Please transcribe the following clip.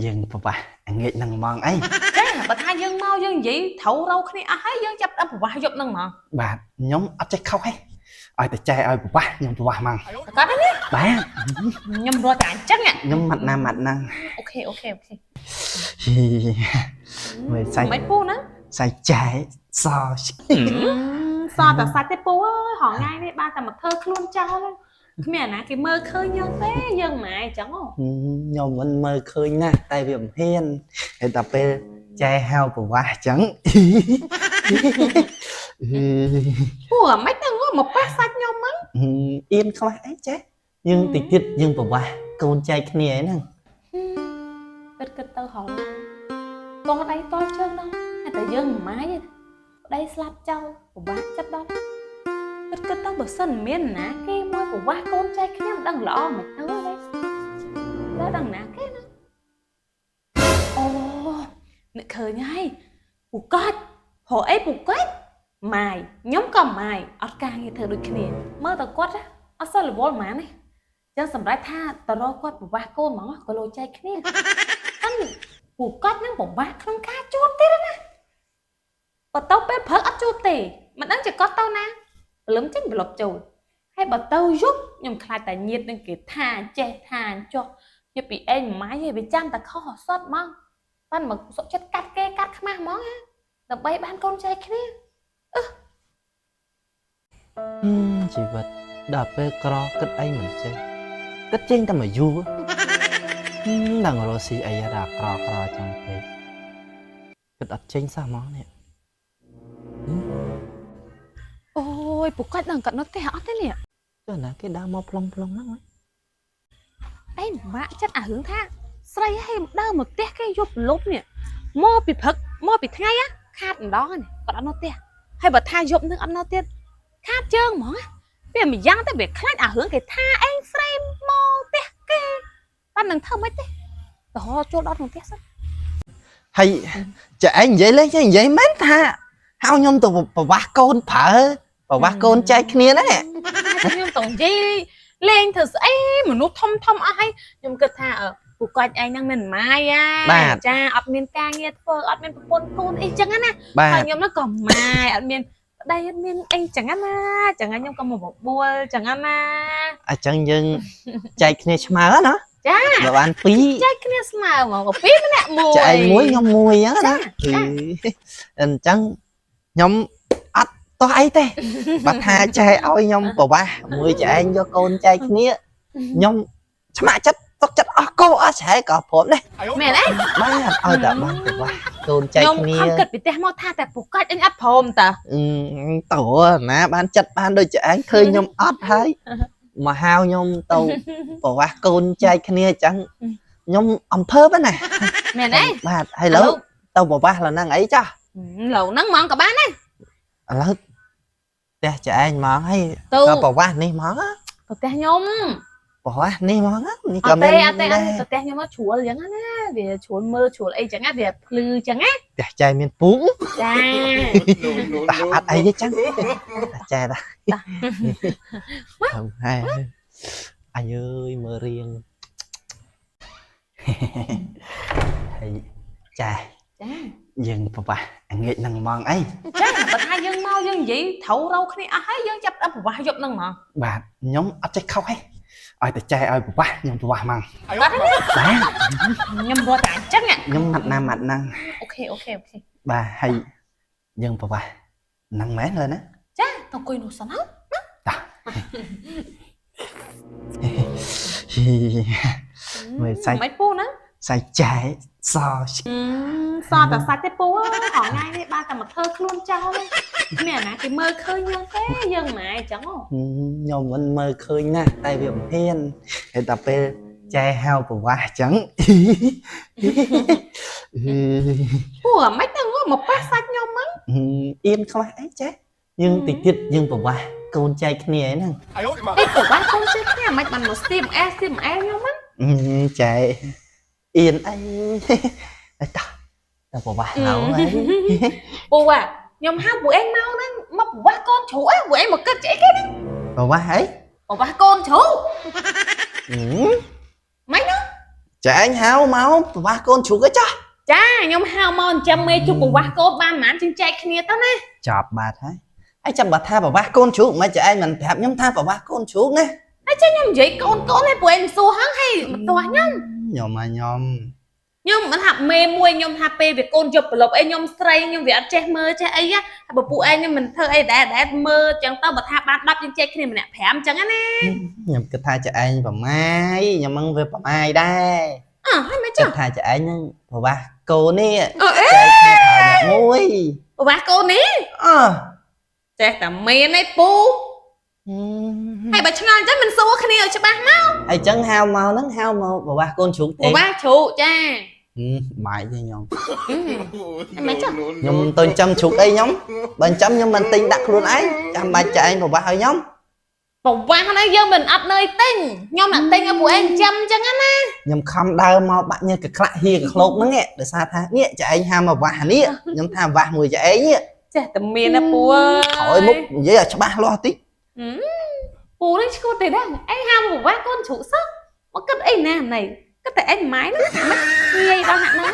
យើងប្រវាស់អាងាកនឹងហ្មងអី ចាបើថាយើងមកយើងនិយាយត្រូវរោគ្នាអស់ហើយយើងចាប់ដល់ប្រវាស់យប់ហ្នឹងហ្មង បាទខ្ញុំអត់ចេះខុសទេឲ្យតែចែឲ្យប្រវាស់ខ្ញុំប្រវាស់ហ្មង ប្រកាសណា បាទ ខ្ញុំរត់តែអញ្ចឹង ខ្ញុំម៉ាត់ណាម៉ាត់ណា okay okay okay ហ៊ីមើលសាច់ មិនពូហ្នឹង សាច់ចែស សតែសាច់ទេពូអើយហងៃនេះបានតែមកធ្វើខ្លួនចោលគ្មានអាណាគេមើលឃើញយើងទេយើងម៉ែអញ្ចឹងហ៎ ខ្ញុំមិនមើលឃើញណាស់តែវាមិនហ៊ានហើយដល់ពេលចែហៅប្រវាស់អញ្ចឹង ពូអាម៉េចទៅងមកប៉ះសាច់ខ្ញុំហ្នឹង អៀនខ្វះអីចេះយើងតិចទៀតយើងប្រវាស់កូនចែកគ្នាឯហ្នឹង គិតគិតទៅហងតដៃតជើងដល់តែយើងមិនម៉ាយទេប្តីស្លាប់ចោលពិបាកចិត្តដល់គិតគិតទៅបើសិនមានណាគេមួយប្រវាស់កូនចែកគ្នាមិនដឹងល្អមិនទៅទេដល់ដឹងណាគេណាអូនឹកឃើញហើយពូកាច់ព្រោះអីពូកាច់ម៉ាយខ្ញុំក៏ម៉ាយអត់ការងារធ្វើដូចគ្នាមើលតែគាត់អត់សូវរវល់ហ្មងណាចឹងសម្រាប់ថាតរគាត់ប្រវាស់កូនហ្មងក៏លោចែកគ្នា អិនពូកាច់នឹងពិបាកក្នុងការជួបទៀតណាបើទៅពេលព្រឹកអត់ជួបទេមិនដឹងជាគាត់ទៅណាព្រលឹមចេញប្រឡប់ចូលហើយបើទៅយប់ខ្ញុំខ្លាចតែញាតនឹងគេថាចេះថាចុះជាពីឯងម៉ាយឯងវាចាំតែខុសអសត់ហ្មងប៉ាន់មកសុកចិត្តកាត់គេកាត់ខ្មាស់ហ្មងណាដើម្បីបានកូនចែកគ្នា ជីវិតដល់ពេលក្រគិតអីមិនចេះគិតចេញតែមកយូរដឹងរស់ស៊ីអីដល់ក្រក្រចឹងពេកគិតអត់ចេញសោះហ្មងនេះ អូយពូកាច់នឹងកាត់នៅផ្ទះអត់ទេនេះ ចុះណាគេដើរមកប្លង់ប្លង់ហ្នឹងហ៎ ឯងបាក់ចិត្តអារឿងថាស្រីឲ្យដើរមកផ្ទះគេយប់ប្រលប់នេះមកពីព្រឹកមកពីថ្ងៃខាតម្ដងនេះគាត់អត់នៅផ្ទះហើយបើថាយប់នឹងអត់នៅទៀតខាតជើងហ្មងវាមួយយ៉ាងទៅវាខ្លាចអារឿងគេថាឯងស្រីមកផ្ទះគេប៉ាន់នឹងធ្វើមិនទេទៅរកចូលដល់ក្នុងផ្ទះសិន ហើយចាឯងនិយាយលេងចេះនិយាយមែនថាហៅខ្ញុំទៅប្រវាស់កូនប្រើប្រវាស់កូនចែកគ្នាណា ខ្ញុំតងនិយាយលេងធ្វើស្អីមនុស្សធំធំអស់ហើយខ្ញុំគិតថាពូកាច់ឯងហ្នឹងមិនម៉ាយចាអត់មានការងារធ្វើអត់មានប្រពន្ធកូនអីចឹងណា បាទ ហើយខ្ញុំហ្នឹងក៏ម៉ាយអត់មានប្តីអត់មានអីចឹងណាចឹងខ្ញុំក៏មកបបួលចឹងណា អញ្ចឹងយើងចែកគ្នាឆ្មើណា ចា បើបានពីរ ចែកគ្នាស្មើហ្មងក៏ពីរម្នាក់មួយ ចែកមួយខ្ញុំមួយអញ្ចឹងណា ចា អញ្ចឹងខ្ញុំអត់តោះអីទេបើថាចែកឲ្យខ្ញុំប្រវាស់មួយចែកយកកូនចែកគ្នាខ្ញុំឆ្មាក់ចិត្តទុកចិត្តអស់កោអស់ស្រែក៏ព្រមដែរ មែនទេ បាទឲ្យតែបានប្រវាស់កូនចែក ខ្ញុំ គ្នា ខំគិតពីផ្ទះមកថាតែពូកាច់អញអត់ព្រមតើ តើណាបានចិត្តបានដូចចែកឃើញខ្ញុំអត់ហើយមកហៅខ្ញុំទៅប្រវាស់កូនចែកគ្នាអញ្ចឹងខ្ញុំអំភើបណា មែនទេ បាទហើយឥឡូវទៅប្រវាស់លហ្នឹងអីចាស់ ឡូវហ្នឹងហ្មងក៏បានដែរ ឥឡូវផ្ទះចែងហ្មងហើយ ទៅ ក៏ប្រវាស់នេះហ្មង ទៅផ្ទះខ្ញុំ ប្រវាស់នេះហ្មងនេះ អត់ ក៏មាន ទេអត់ទេអត់ទេទៅផ្ទះខ្ញុំមកជ្រួលចឹងណាវាជ្រួលមើលជ្រួលអីចឹងណាវាភ្លឺចឹងណា ផ្ទះចែមានពូ ចា តាអត់អីទេចឹងតាចែតាហើយអាយអើយមើលរៀងហើយចែ ចា យើងប្រវាស់អាងាកនឹងហ្មងអី ចាបើថាយើងមកយើងនិយាយត្រូវរោគ្នាអស់ហើយយើងចាប់ដល់ប្រវាស់យប់ហ្នឹងហ្មង បាទខ្ញុំអត់ចេះខុសទេឲ្យតែចែឲ្យប្រវាស់ខ្ញុំប្រវាស់ហ្មង បាទ បាទ ខ្ញុំរត់តែអញ្ចឹង ខ្ញុំម៉ាត់ណាម៉ាត់ណា okay okay okay បាទហើយយើងប្រវាស់ហ្នឹងមែនលើណា ចាទៅអង្គុយនោះសិនណា តាមើលសាច់ មិនពូហ្នឹង សាច់ចែស សតែសាច់ទេពូអើយហងៃនេះបានតែមកធ្វើខ្លួនចោលគ្មានអាណាគេមើលឃើញយើងទេយើងម៉ែអញ្ចឹងហ៎ ខ្ញុំមិនមើលឃើញណាស់តែវាមិនហ៊ានហើយដល់ពេលចែហៅប្រវាស់អញ្ចឹង ពូអាម៉េចទៅងមកប៉ះសាច់ខ្ញុំហ្នឹង អៀនខ្វះអីចេះយើងតិចទៀតយើងប្រវាស់កូនចែកគ្នាឯហ្នឹង អីប្រវាស់កូនជិះគ្នាអាម៉េចបានមកស្ទៀមអែស្ទៀមអែខ្ញុំហ្នឹង ចែអៀនអីតែតោះទៅប្រវាស់ឡូវហើយ ពូអាខ្ញុំហៅពូឯងមកហ្នឹងមកប្រវាស់កូនជ្រូកអីពូឯងមកគិតជាអីគេហ្នឹង ប្រវាស់អី ប្រវាស់កូនជ្រូកម៉េចហ្នឹង ច ចែងហៅមកប្រវាស់កូនជ្រូកអីចាស់ ចាខ្ញុំហៅមកចិញ្ចឹមមេជុកប្រវាស់កូនបានប៉ុន្មានជាងចែកគ្នាទៅណា ចាប់បាត់ហើយហើយចាំបើថាប្រវាស់កូនជ្រូកមិនចែងមិនប្រាប់ខ្ញុំថាប្រវាស់កូនជ្រូកណា ខ្ញុំនិយាយកូនកូនឲ្យពួកឯងសួរហឹងហើយមិនទាស់ខ្ញុំ ខ្ញុំមកខ្ញុំ ខ្ញុំមិនថាមេមួយខ្ញុំថាពេលវាកូនយប់ប្រឡប់អីខ្ញុំស្រីខ្ញុំវាអត់ចេះមើលចេះអីណាហើយបើពួកឯងខ្ញុំមិនធ្វើអីដែរដែរមើលចឹងទៅបើថាបាន10ជាងចែកគ្នាម្នាក់5ចឹងណា ខ្ញុំគិតថាចែងប្រម៉ាយខ្ញុំមិនវាប្រម៉ាយដែរ អើហើយមិនចឹង គិតថាចែងហ្នឹងប្រវាស់កូននេះ អឺអេ ចែកគ្នាប្រើអ្នកមួយ ប្រវាស់កូននេះ អើ ចេះតែមានឯពូហើយបើឆ្ងល់អញ្ចឹងមិនសួរគ្នាឲ្យច្បាស់មក អីចឹងហៅមកហ្នឹងហៅមកប្រវាស់កូនជ្រូកទេ ប្រវាស់ជ្រូកចា បាយទេខ្ញុំ មិនចឹង ខ្ញុំទៅចិញ្ចឹមជ្រូកអីខ្ញុំបើចិញ្ចឹមខ្ញុំមិនទិញដាក់ខ្លួនឯងចាំបាច់ចែងប្រវាស់ឲ្យខ្ញុំ ប្រវាស់ហ្នឹងយើងមិនអត់នឿយទិញខ្ញុំអ្នកទិញឲ្យពួកឯងចាំអញ្ចឹងណា ខ្ញុំខំដើរមកបាក់ញើសកក្លាក់ហៀកក្លោកហ្នឹងឯងដោយសារថានេះចែងហាមកវាស់អានេះខ្ញុំថាវាស់មួយចែងនេះ ចេះតែមានណាពូអើយ ក្រោយមុខនិយាយឲ្យច្បាស់លាស់តិច ពូនឹងឈួតទេដែរឯងហាមកប្រវាស់កូនជ្រូកសោះមកគិតអីណាណៃគិតតែឯងម៉ាយហ្នឹងមិនងាយដល់ហាក់ហ្នឹង